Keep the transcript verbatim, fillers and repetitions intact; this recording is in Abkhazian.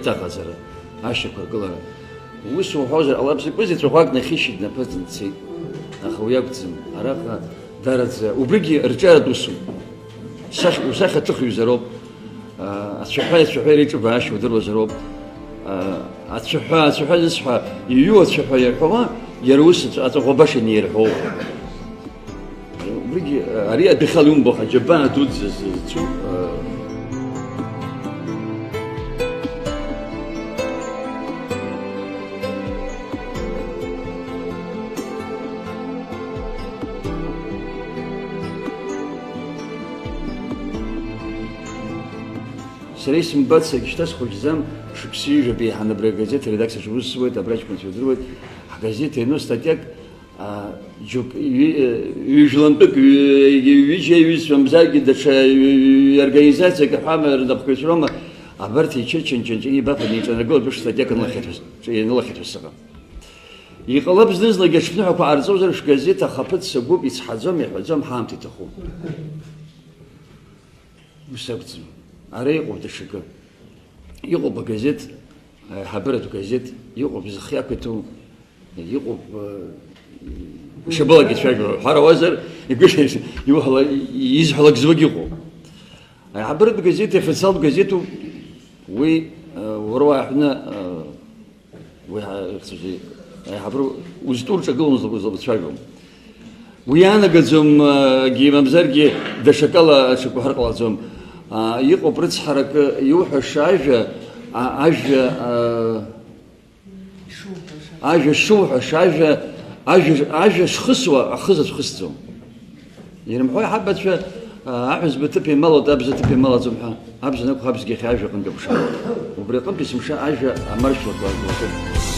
Аҟаҵара, ашьақәыргылара. Ус уҳәозар ҟалап, закәызеи, ҵәаӷәак нахьышьит, днаԥыҵын дцеит. Аха уи акәӡам. Араҟа дараӡа, убригьы рҿиаратә усуп. Сахь-, усахьаҭыхҩзароуп. А, ацәаҳәа, ацәаҳәа иреиҿыбаашьа удыруазароуп. А, ацәаҳәа, ацәаҳәа зысҳәа, иҩу ацәаҳәа иаҳәауа, иара ус аҵә-, аҵәаӷәа баша инеирҳәоуп. Убригьы, ари адәахьала иумбо аха, аџьабаа дуӡӡа зцу, а, Сара исымбацагь шьҭа схәыҷӡам, шықәса ҩажәа беиҳаны абри агазеҭ аредакциаҿы аус зуеит, абра аҷкәынцәа ирдыруеит, ҳгазеҭ иану статиак, а, џьоук ҩ-, ҩ-, ҩажәлантәык, ҩ-, ҩыџьа иҩызцәа мзаргьы даҽа ҩ-, ҩ-, организациак аҳәама рнапқәа ицәроума, абарҭ ичырчанчанча еибафаны иҿанаргылатәуп, статиак анылахьеит ҳәа, ианылахьеит ҳәа сыҟам. Иҟалап зны-зынлагьы аҽԥныҳәақәа ҟарҵозар, шәгазеҭ ахаԥыц агәыԥ ицҳаӡом, иҳәаӡом, ҳаамҭа иҭахуп. Ус акәӡам. Ара иҟоуп даҽакы. Иҟоуп агазеҭ, аиҳабыратә газеҭ, иҟоуп зхы иақәиҭу, иҟоуп, э, шабалак ицәажәо. Ҳәарауазар, игәы-, иуҳәала-, изҳәалак зуагь иҟоуп. Аиҳабыратә газеҭ, официалтә газеҭуп, уи, э, уара уааҳәны, э, Уи ҳа-, ихцәажәеит. Аиҳабыра узтәу рҿагылом, узлаб-, узлабацәажәом. Уи иаанагаӡом, егьи мамзаргьы даҽакала аҽакәаҳар ҟалаӡом. А, иҟоуп рыцҳаракы иуҳәаша ажәа, а, ажәа, а, ажәа шуҳәаша, ажәа, ажәа, ажәа шхысуа, ахызаҵә хысӡом. Ирымҳәои ҳабацәа, аа, аҳәызба ҭыԥ ималоит, абза ҭыԥ ималаӡом ҳәа? Абза анакәха, абзагьы иахьа ажәа аҟынтә акәшалоит. Убри аҟынтә есымша ажәа амаршәлақәа латәуп.